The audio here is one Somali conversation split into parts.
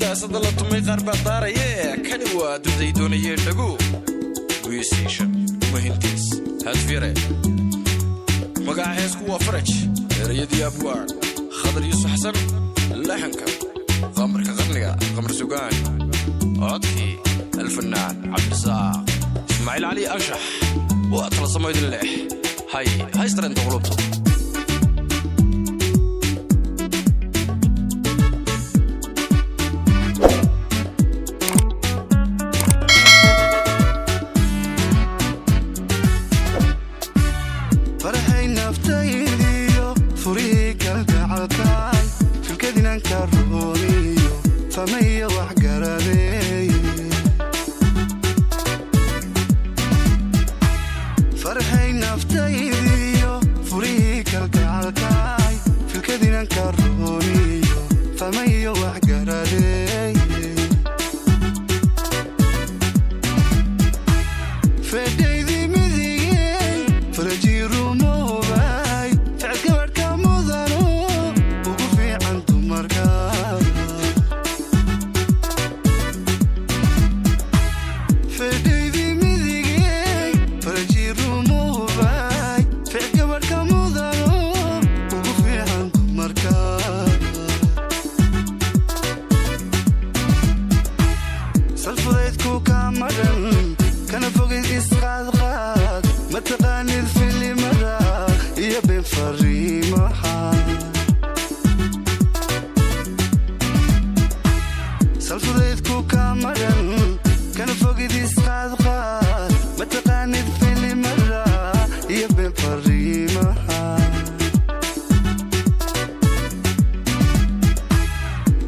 Daasada la tumay qaar baa daaraye. Kani waa duday doonayeen dhagu musician muhintiis hadfire. Magaca heesku waa Faraj, erayadii abwaan Khadar Yuusuf Xasan, laxanka qamarka qarniga Qamar Sugaan, codkii alfanaan Cabdirasaaq Ismaaciil Cali Anshax. Waa tala samaydin leh hay haystareenta qulubto. Farxay naftaydiyo furihii kalgacalkaay, filkadinanka roomiyo famayo wax garadeey. Farxay naftaydiyo furihii kalgacalkaay, filkadinanka roomiyo famayo wax garadeey. Fedhaydi midigey farajiirumoobay, ficil gabadhka mudano ugu fiican dumarka. Fedhaydi midigey farajiirumoobay, ficil gabadhka mudano ugu fiican dumarka. Salfudaydku kama dhan, kana fogid isqaadqaad, mataqaanid filimada iyo been fariimaha. Salfudaydku kama dhan, kana fogid isqaadqaad, mataqaanid filimada iyo been fariimaha.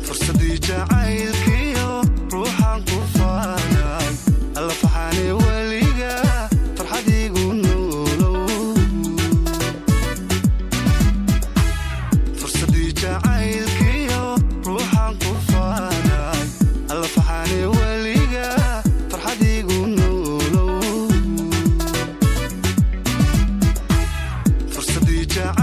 Fursadii jacaylkiyo ruuxaan ku faanay, alla faxaane weliga farxadiigu noolow. Fursadii jacaylkiyo ruuxaan ku faanay, alla faxaane weliga farxadiigu noolow. Fursadii jacayl.